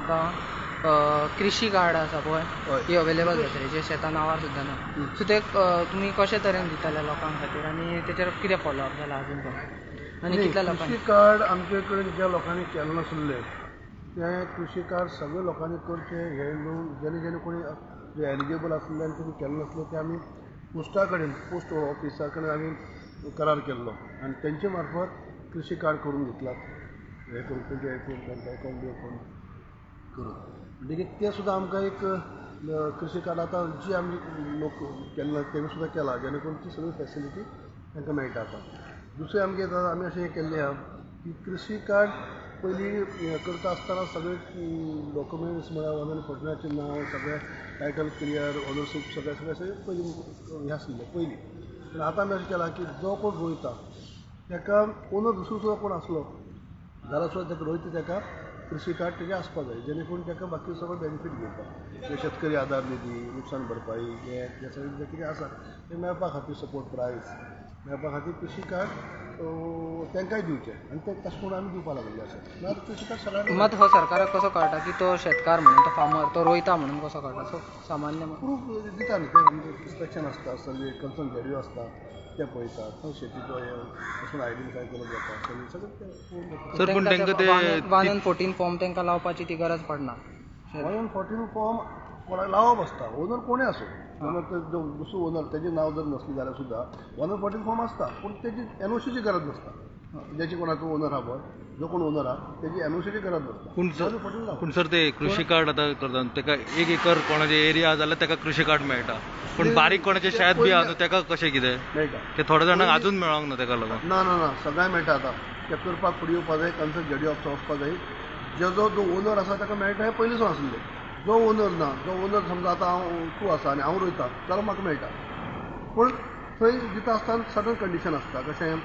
आमकां कृशी कार्ड आसा पळय, ती अवेलेबल जातली जे शेतां नांवार सुद्दां ना. सो ते तुमी कशे तरेन दितले लोकां खातीर आनी तेचेर कितें फॉलोअप जाला अजून पर्यंत आनी कितल्या लोकांनी? कृशी कार्ड आमचे कडेन ज्या लोकांनी केलें नासलें तें कृशी कार्ड सगळे लोकांनी करचें हें न्हू. जेणे जेणे कोणी जे एलिजिबल आसले आनी तेणी केलें नासलें तें आमी पोस्टा कडेन, पोस्ट ऑफिसा कडेन आमी करार केल्लो आनी तेंचे मार्फत कृशी कार्ड करून घेतलात. हें करून तेंचे हें करून बँक अकावंट बी ओपन करून म्हणटकीर तें सुद्दां आमकां एक कृशी कार्ड आतां जी आमी लोक केन्ना ना तेणी सुद्दां केला, जेणे करून ती सगळी फॅसिलिटी तांकां मेळटा. आतां दुसरें आमगें आमी अशें केल्लें आहा की कृशी कार्ड पयलीं करता आसतना सगळे डॉक्युमेंट्स म्हळ्यार 114नाचें नांव, सगळें टायटल क्लियर, ओनरशीप सगळें सगळें सगळें पयलीं हें आसलें पयलीं. पूण आतां आमी अशें केलां की जो कोण रोयता ताका ओनर दुसरो सुद्दां कोण आसलो जाल्यार सुद्दां ताका रोयता ताका कृशी कार्ड तेजें आसपाक जाय, जेणे करून ताका बाकी सगळो बेनिफीट घेवपाक, म्हणजे शेतकरी आदार निधी, नुकसान भरपाई, हें तें सगळें जें कितें आसा तें मेळपा खातीर, सपोर्ट प्रायस मेळपा खातीर कृशी कार्ड तांकांय दिवचें आनी तें तशें करून आमी दिवपाक लागिल्लें आसा. मात कृशी कार्ड सगळ्यांक मात हो सरकाराक कसो कळटा की तो शेतकार म्हणून, तो फार्मर, तो रोयता म्हणून कसो कळटा? सो सामान्य प्रूफ दिता न्ही ते, इन्स्पेक्शन आसता, सर्वे कन्सर्न झेडयो आसता ते पळयतात, थंय शेतीचो हें वचून आयडेंटिफाय करप जाता, सगळें सगळें तें पळोवन जाता. सर, पूण तांकां ते 1 and 14 form तांकां लावपाची ती गरज पडना? 1 and 14 form कोणाक लावप आसता, ओनर कोणूय आसूं, ओनर जो दुसरो ओनर तेजें नांव जर नसलें जाल्यार सुद्दां 1 and 14 form आसता, पूण तेजी एनओसीची गरज नासता. ज्याची कोणाचो ओनर आहा पळय, जो कोण ओनर आहा तेजी एनओसीची गरज नासता. पूण 1 and 14 लावप. पूण सर, ते कृशी कार्ड आतां करता ताका एक एकर कोणाचे एरिया जाल्यार ताका कृशी कार्ड मेळटा, पूण बारीक कोणाचें शेत बी आहा न्हू, ताका कशें कितें? मेळटा. ते थोड्या जाणांक अजून मेळोंक ना ताका लागून. ना ना ना, सगळ्यांक मेळटा. आतां ते करपाक फुडें येवपा जाय, कन्सर्न जेडी ऑफिसर वचपा जाय. जेजो जो ओनर आसा ताका मेळटा हें पयलींसून आसलें. जो ओनर ना, जो ओनर समजा आतां हांव तूं आसा आनी हांव रोयता जाल्यार म्हाका मेळटा, पूण थंय दिता आसतना सर्टन कंडिशन आसता. कशें,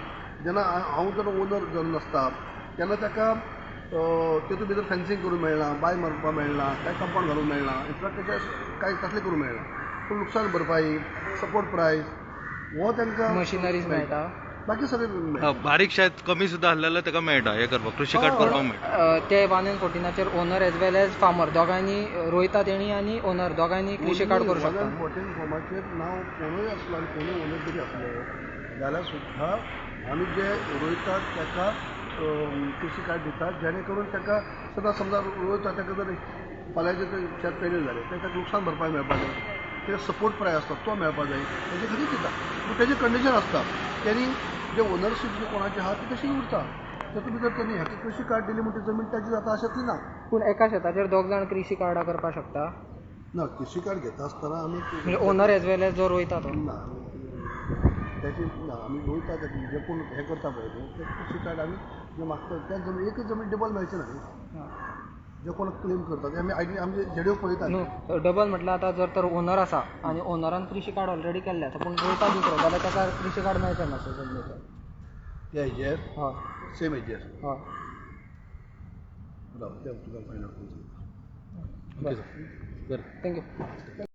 जेन्ना हांव जर ओनर जर नासता तेन्ना ताका तेतून भितर फेन्सींग करूंक मेळना, बांय मारपाक मेळना, कांय कंपाउंड घालूंक मेळना, इन्फ्रास्ट्रक्चर कांय तसलें करूंक मेळना. पूण नुकसान भरपाई, सपोर्ट प्रायस हो तांकां मशिनरीज मेळटा. बाकी सगळें मेळटा. बारीक शेत कमी सुद्दां आसलें जाल्यार ताका मेळटा हें करपाक, कृशी कार्ड करपाक मेळटा. ते 1 and 14नाचेर owner as well as farmer दोगांयनी, रोयता तेणी आनी ओनर दोगांयनी कृशी कार्ड करूं वन शकता. अँड 14 फॉर्माचेर नांव कोणूय आसलो आनी कोणूय ओनर जरी आसलो जाल्यार सुद्दां आमी जे रोयतात ताका कृशी कार्ड दितात, जेणे करून ताका सदां समजा रोयता ताका जर फाल्यांचें जर शेत पेडणें जालें ताका लुकसाण भरपाय मेळपाक जाय, ताका सपोर्ट प्रायस आसता तो मेळपाक जाय, तेजे खातीर दिता. पूण तेजें कंडिशन आसता, तेणी जे ओनरशीप जे कोणाची आहा ती तशी उरता. तातूंत भितर तेणी हाका कृशी कार्ड दिली म्हणटकीर जमीन ताजी जाता अशें ना. पूण एका शेताचेर दोग जाण कृशी कार्डां करपाक शकता? ना, कृशी कार्ड घेता आसतना आमी म्हणजे ओनर एज वेल एज जो रोयता तो. ना, त्याची ना, आमी रोयता तातूंत जे कोण हें करता पळय न्हू ते कृशी कार्ड आमी जे मागता त्या जमीन एकच जमीन डबल मेळचें ना न्ही. जे कोण क्लेम करता ते आमी आयडी आमचे जेड्यो पळयता. न्हू, डबल म्हटल्यार आतां जर तर ओनर आसा आनी ओनरान कृशी कार्ड ऑलरेडी केल्लें आसा, पूण रोयता दुसरो जाल्यार ताका कृशी कार्ड मेळचें ना ते जमनीचेर? त्या हेजेर? हय. सेम हेजेर? हय. राव, ते तुका फायंड आवट करून सांगता. ओके सर, बरें. Thank you.